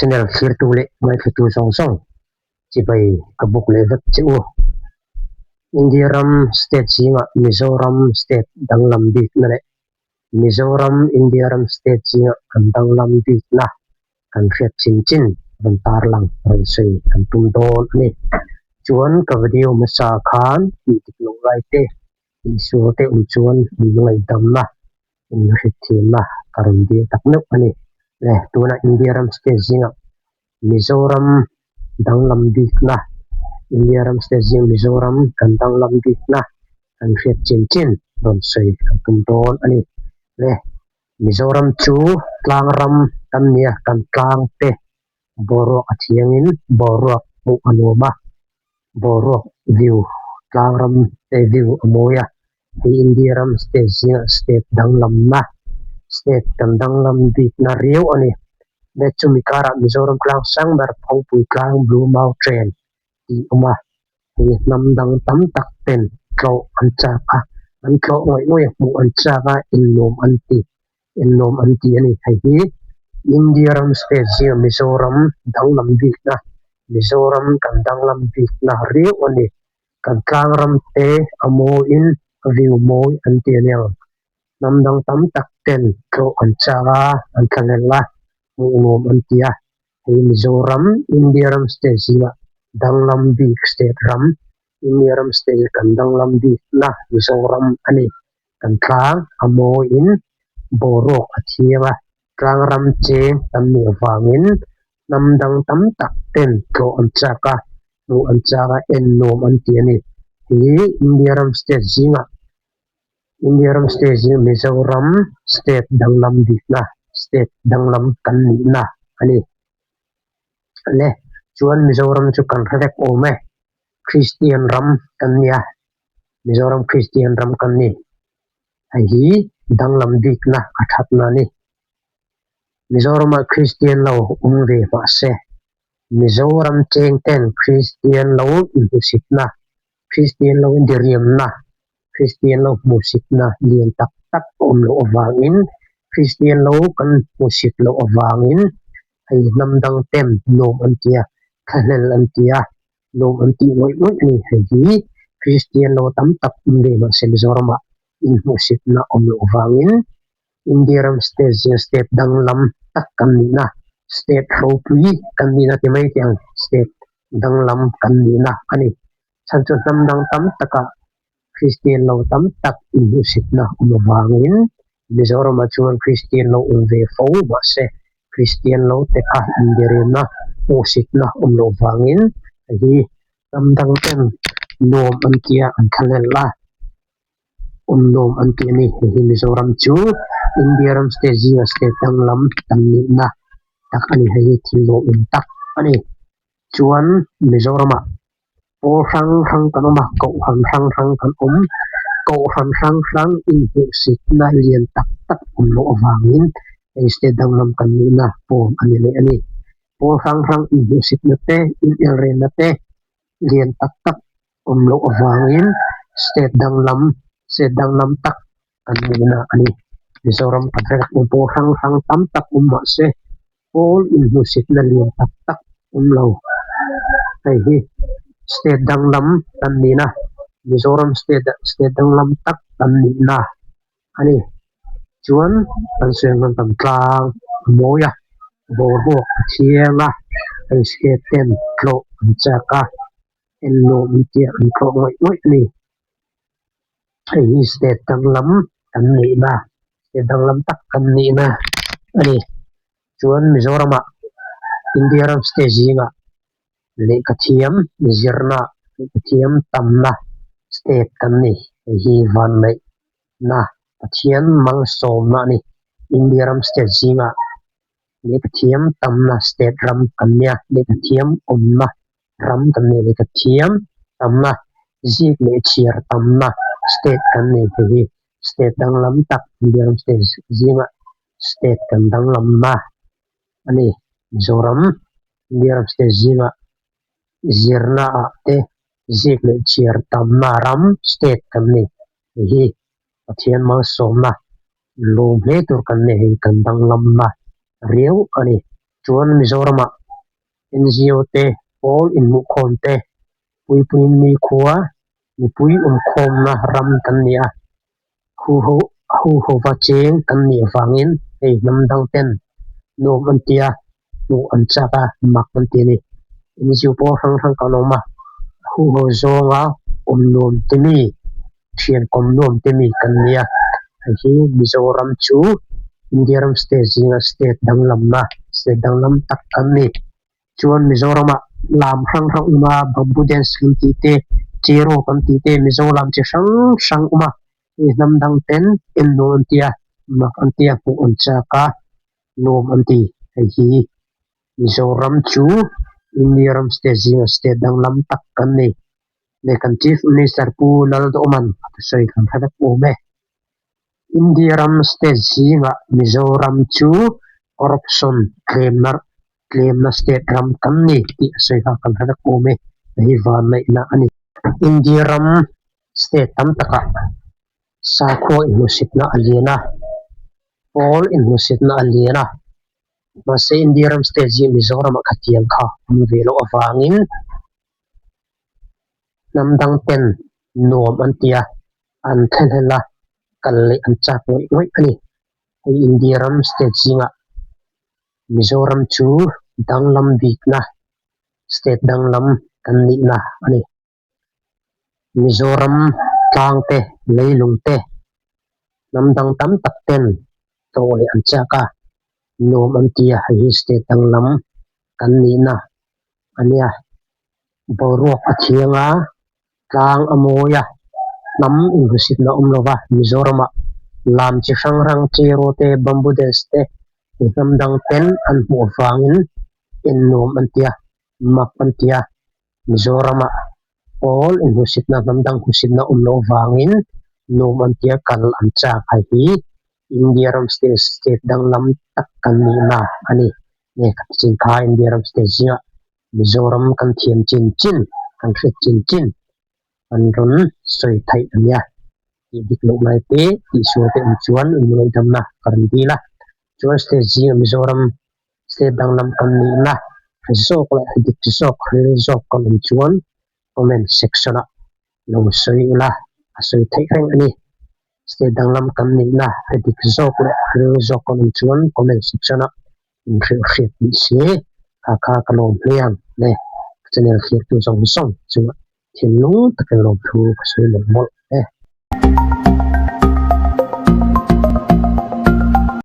Channel thlirtu leh ngaithlatu zawng zawng chibai ka buk leh vek che u. India ram state zingah Mizoram state danglam bikna leh Mizoram India ram state zingah kan danglam bikna kan hriat chin chin rawn tarlang rawn sawi kan tum dawn a ni. Chuan ka video hmasa khan tih dik loh lai te Tihsual te awm chuan in ngaihdamna, in hritthiamna ka rawn dil tak meuh a ni. Le, tunah India ram state zingah Mizoram danglam bikna, India ram state zing Mizoram kan danglam bikna kan hriat chin chin rawn sawi kan tum dawn a ni. Le, Mizoram chu tlang ram kan nia, kan tlang te boruak a thiangin boruak hmuh a nuam a. Boruak view tlang ram te view a mawi a, hei India ram state zingah state danglamna state kan danglam bikna riau a ni. Leh chumi karah Mizoram tlang sang ber Phawngpui tlang Blue Mountain tih a awm a, hei hnam dang tam tak ten tlawh an chak a, an tlawh ngawih ngawih a hmuh an chak a, innuam an ti Enlawm an ti a ni. Hei hi India ram state zinga Mizoram danglam bikna, Mizoram kan danglam bikna riau a ni. Kan tlang ram te a mawiin a view mawi an ti a niang. Hnam dang tam tak ten tlawh an chak a, an thlahlel a, hmuhnuam an ti a. Hei Mizoram, India ram state zinga danglam bik state ram, India ram state kan danglam bikna Mizoram a ni. Kan tlang a mawiin boruak a thiang a, tlang ram cheng tam nih avangin hnam dang tam tak ten tlawh an chak a, hmuh an chak a, en nuam an ti a ni. Hi India ram state zingah India ram state zingah Mizoram state danglam bikna state danglam kan nihna a ni. Le chuan Mizoram chu kan hre vek awm e, Kristian ram kan nia. Mizoram Kristian ram kan ni. Hei hi danglam bikna a thatna a ni. Mizoramah Kristian lo awm ve hmah se, Mizoram cheng ten Kristian lo inhmusitna, Kristian lo indiriamna, Kristian lo hmuhsitna lian tak tak a awm loh avangin, Kristian lo kan hmuhsit loh avangin hei hnam dang ten nuam an ti a, thlahlel an ti a, Lawm an tih ngawih ngawih a ni. Hei hi Kristian lo tam tak awm ve mahse Mizoramah inhmuhsitna awm loh vangin India ram state zia state danglam tak kan nihna, state ropui kan nihna ti mai teh ang, state danglam kan nihna a ni. Chhan chu hnam dang tam takah Kristian lo tam tak inhmuhsitna awm avangin Mizoramah chuan Kristian lo awm ve fo mahse Kristian lo te kha inbiarinna hmuhsitna awm loh vangin hei hi hnam dang ten nuam an tia an thlalel a, awm nuam an ti a ni. Hei hi Mizoram chu India ram state zinga state danglam kan nihna tak a ni. Hei hi thil lawmawm tak a ni. Chuan Mizoramah Pawl hrang hrang kan awm a, kohhran hrang hrang kan awm. Kohhran hrang hrang inhmuhsitna lian tak tak awm loh avangin hei state danglam kan nihna pawn a ni leh a ni. Pawl hrang hrang inhmuhsitna te, inelrenna te lian tak tak awm loh avangin state danglam, state danglam tak kan nihna a ni. Mizoram kan hre tak pawl hrang hrang tam tak awm mah se pawl inhmuhsitna lian tak tak awm lo. Hei hi state danglam kan nihna Mizoram state ah state danglam tak kan nihna a ni. Chuan kan sawi ang khan kan tlang a mawi a, boruak a thiang a, hei state ten tlawh an chak a, en nuam an tia an tlawh ngawih ngawih a ni. Hei hi state danglam kan nihna state danglam tak kan nihna a ni. Chuan Mizoramah India ram state zingah lehkha thiam zirna lehkha thiam tamna state kan ni. Hei hi vanneihna Pathian malsawmna a ni. India ram state zingah lehkha thiam tamna state ram kan nia lehkha thiam awmna ram kan nei leh ka thiam tamna zik leh chhiar tamna state kan nei te hi state danglam tak India ram state zingah state kan danglamna a ni. Mizoram India ram state zingah zirna ah te zik leh chhiar tamna ram state kan nei hei hi Pathian malsawmna lawm hle tur kan nei hei kan danglamna riau a ni. Chuan Mizoramah. NGO te pawl inhmuhkhawm te puipuiin nikhua mipui awmkhawmna ram kan ni a, huho huhova cheng kan nih avangin hei hnam dang ten nuam an ti a, hmuh an chak a, mak an ti a ni. NGO pawl hrang hrang kan awm a, huho zawnga awm nuam te mi, thian kawm nuam te mi kan ni a, hei hi Mizoram chu India ram state zinga state danglamna state danglam tak kan ni. Chuan Mizoramah lam hrang hrang awm a, bamboo dance kan tih te, cheraw kan tih te, Mizo lam chi hrang hrang awm a, hei hnam dang ten en nuam an ti a, mak an ti a, hmuh an chak a, nuam an ti. Hei hi Mizoram chu India ram state zinga state danglam tak kan ni. Leh kan Chief Minister Pu Lalduhman a thusawi kan hre vek awm e. India ram state zingah Mizoram chu corruption tlemna tlemna state ram kan ni tih a sawi kha kan hre vek awm e. Hei hi vanneihna a ni. India ram state tam takah sakhua inhmusitna a lian a, pawl inhmusitna a lian a. Mahse India ram state zing Mizoramah khatiang kha awm ve loh avangin hnam dang ten nuam an ti a, an thlahlel a, kal leh an chak ngawih ngawih a ni. Hei India ram state zingah Mizoram chu danglam bikna state danglam kan nihna a ni. Mizoram tlang te, leilung te, hnam dang tam tak ten tlawh leh an chak a, nuam an ti a, hei hi state danglam kan nihna a nia. Boruak a thiang a, tlang a mawi a, hnam inhmusitna a awm lo va, Mizoramah lam chi hrang hrang Cheraw te, Bamboo Dance te, hnam dang ten an hmuh avangin en nuam an ti a, mak an ti a. Mizoramah pawl inhmusitna hnam dang hmusitna awm loh vangin nuam an tia kal an chak a hi India ram state state danglam tak kan nihna a ni. Nge ka ti chin kha India ram state zingah Mizoram kan thiam chin chin kan hriat chin chin an rawn sawi theih a nia tih dik loh lai te tih sual te awm chuan inngaihdamna ka rawn dil a. Chuan state zingah Mizoram State danglam kan nihna hre zawk leh dik zawk ril zawk kan awm chuan comment section ah lo sawi ula a sawi theih reng a ni. State danglam kan nihna hre dik zawk leh ril zawk kan awm chuan comment section ah inhrilh hriat tih se kha kha ka lawm hle ang le. Ka channel thlir tu zawng zawng chungah thinlung takin lawmthu ka sawi mawlh mawlh.